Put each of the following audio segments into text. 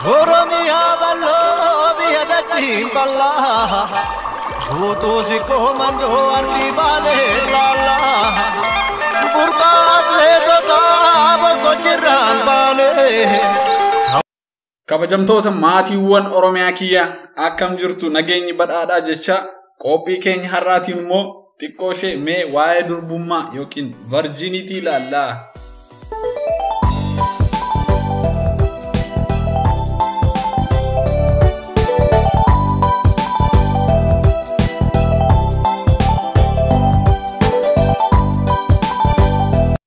Oromiyaa bal'oo biyya dachii bal'aa guutuu sikkoo mandoo arsii baalee laallaa burqaalee totaa boqqojjirraan baalee. Kabajamtoota maatiiwwan Oromiyaa kiyya akkam jirtu nageenyi badhaadhaa jecha qophii keenya har'aatiin immoo xiqqoo ishee mee waa'ee durbummaa yookiin virginity ilaallaa.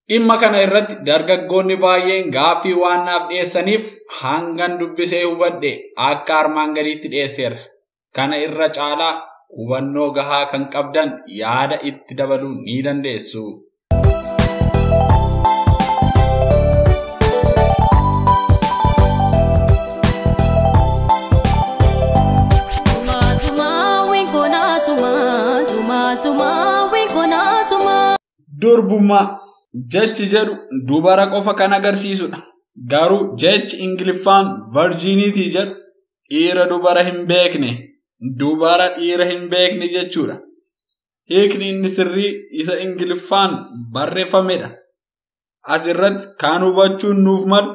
Dhimma kana irratti dargaggoonni baay'een gaaffii waan naaf dhiyeessaniif hangan dubbisee hubadhe akka armaan gadiitti dhiyeesseera. Kana irra caalaa hubannoo gahaa kan qabdan yaada itti dabaluu ni dandeessu. Durbummaa jechi jedhu dubara qofa kan agarsiisudha. Garuu jechi Ingiliffaan virginity jedhu dhiira dubara hin beekne, dubara dhiira hin beekne jechuudha. Hiikni inni sirrii isa Ingiliffaan barreeffamedha. Asirratti kan hubachuun nuuf malu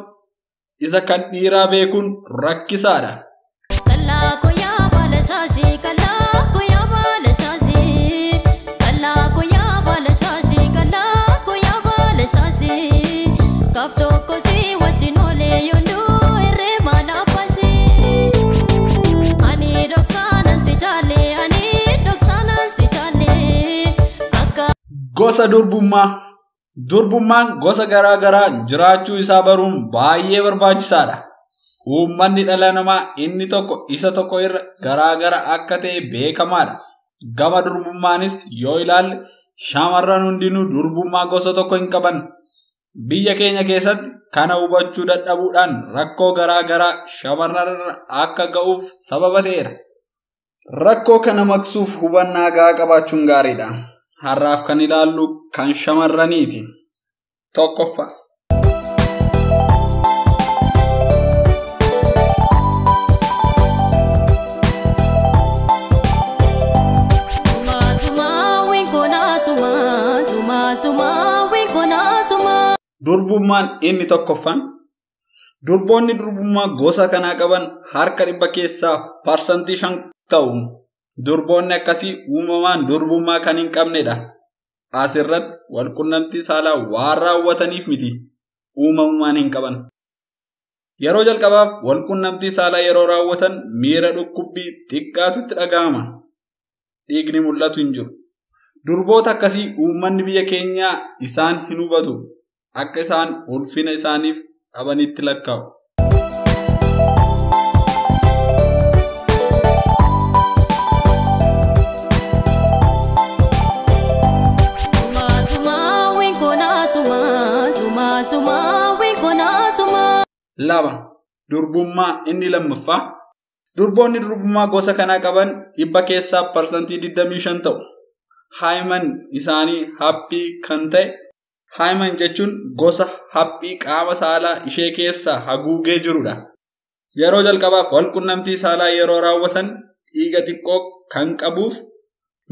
isa kan dhiiraa beekuun rakkisaadha. Gosa durbummaa. Durbummaan gosa garaa garaa jiraachuu isaa baruun baay'ee barbaachisaadha. Uummanni dhala namaa inni tokko isa tokko irra garaa gara akka ta'e beekamaadha. Gama durbummaanis yoo ilaalle shamarran hundinuu durbummaa gosa tokko hin qaban. Biyya keenya keessatti kana hubachuu dadhabuudhaan rakkoo garaa garaa shamarran irra akka ga'uuf sababa ta'eera. Rakkoo kana maqsuuf hubannaa gahaa qabaachuun gaariidha. Har'aaf kan ilaallu kan shamarraniiti. Tokkoffaa. Durbummaan inni tokkoffaan durboonni durbummaa gosa kanaa qaban harka 100 keessaa 5% ta'u. Durboonni akkasii uumamaan durbummaa kan hin qabnedha. Asirratti walqunnamtii saalaa waan raawwataniif miti. Uumamumaan hin qaban. Yeroo jalqabaaf walqunnamtii saalaa yeroo raawwatan miira dhukkubbii xiqqaatu itti dhaga'ama. Dhiigni mul'atu hin jiru. Durboota akkasii uummanni biyya keenyaa isaan hin hubatu. Akka isaan ulfina isaaniif qabanitti lakkaa'u. Lama. Durbummaa inni lammaffaa. Durboonni durbummaa gosa kanaa qaban 100 keessaa 25% ta'u. Haayiman isaanii haphii kan ta'e. Haayiman jechuun gosa haphii qaama saalaa ishee keessaa haguugee jirudha. Yeroo jalqabaaf walqunnamtii saalaa yeroo raawwatan dhiiga xiqqoo kan qabuuf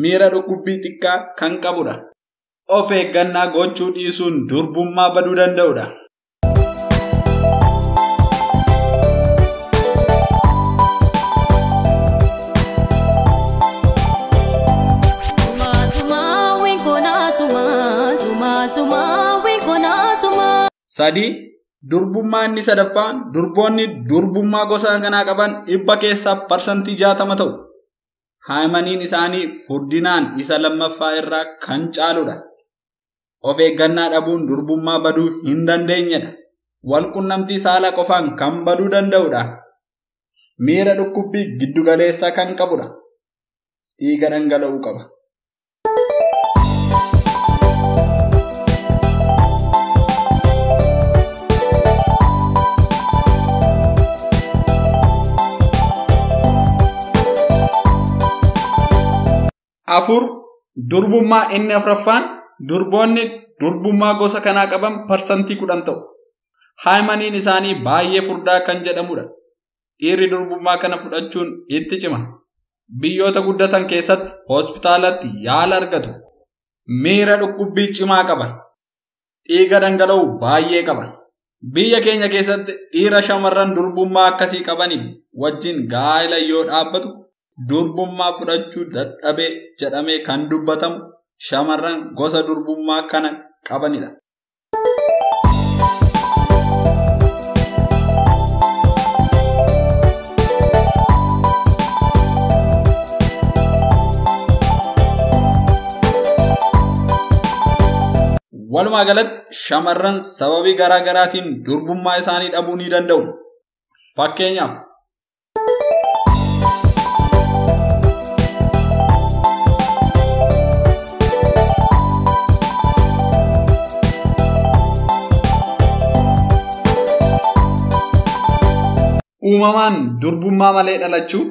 miira dhukkubbii xiqqaa kan qabudha. Of eeggannaa gochuu dhiisuun durbummaa baduu danda'udha. Sadi. Durbummaa inni sadaffaan durboonni durbummaa gosa kanaa qaban 100 keessaa 60% ta'u. Haayimaniin isaanii furdinaan isa lammaffaa irraa kan caaludha. Of eeggannaa dhabuun durbummaa baduu hin dandeenyedha. Walqunnamtii saalaa qofaan kan baduu danda'udha. Miira dhukkubbii giddugaleessaa kan qabudha. Dhiiga dhangala'uu qaba. Afur. Durbummaa inni afuraffaan durboonni durbummaa gosa kanaa qaban 10% ta'u. Haayimaniin isaanii baay'ee furdaa kan jedhamudha. Dhiirri durbummaa kana fudhachuun itti cima. Biyyoota guddatan keessatti hospitaalatti yaala argatu. Miira dhukkubbii cimaa qaban. Dhiiga dhangala'u baay'ee qaban. Biyya keenya keessatti dhiira shamarran durbummaa akkasii qabaniin wajjin gaa'ela yoo dhaabbatu durbummaa fudhachuu dadhabee jedhamee kan dubbatamu shamarran gosa durbummaa kana qabanidha. Walumaa galatti shamarran sababii garaa garaatiin durbummaa isaanii dhabuu ni danda'u. Fakkeenyaaf uumamaan durbummaa malee dhalachuu.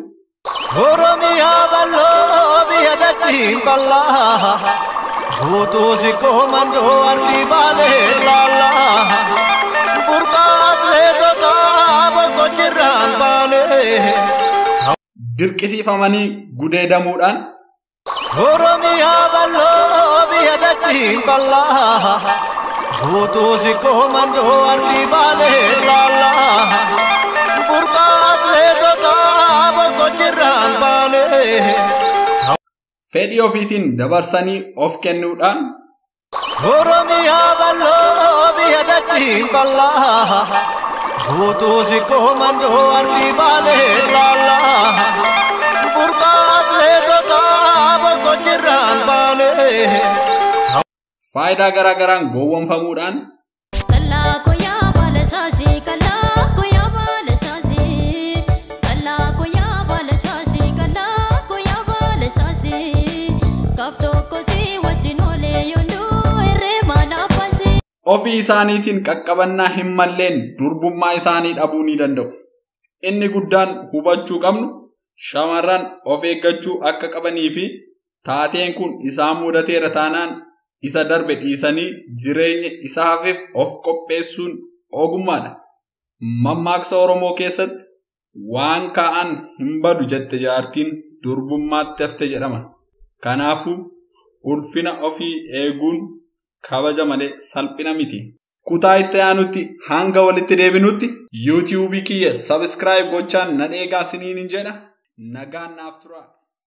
Oromiyaa bal'oo biyya dachii bal'aa. Guutuu sikkoo mandoo arsii baalee laallaa. Burqaas leetotaa boqqojjirraan baalee. Dirqisiifamanii gudeedamuudhaan. Oromiyaa bal'oo biyya dachii bal'aa. Guutuu sikkoo mandoo arsii baalee laallaa. Burqaas leetotaa boqqojjirraan baalee. Fedhii ofiitiin dabarsanii of kennuudhaan. Oromiyaa bal'oo biyya dachii bal'aa. Guutuu sikkoo mandoo arsii baalee laallaa. Burqaas leetotaa boqqojjirraan baalee. Faayidaa garaa garaan gowwoomfamuudhaan. Ofii isaaniitiin qaqqabannaa hin malleen durbummaa isaanii dhabuu ni danda'u. Inni guddaan hubachuu qabnu shamarran of eeggachuu akka qabanii fi taateen kun isaan mudateera taanaan isa darbe dhiisanii jireenya isa hafeef of qopheessuun ogummaadha. Mammaaksa Oromoo keessatti waan kaa'an hin badu jette jaartiin durbummaatti hafte jedhama. Kanaafuu ulfina ofii eeguun kabaja malee salphina miti. Kutaa itti aanutti hanga walitti deebinutti yuutiyuubii kiyya sabiskiraayib gochaan na dheegaa isiniin jedha. Nagaan naaf turaa.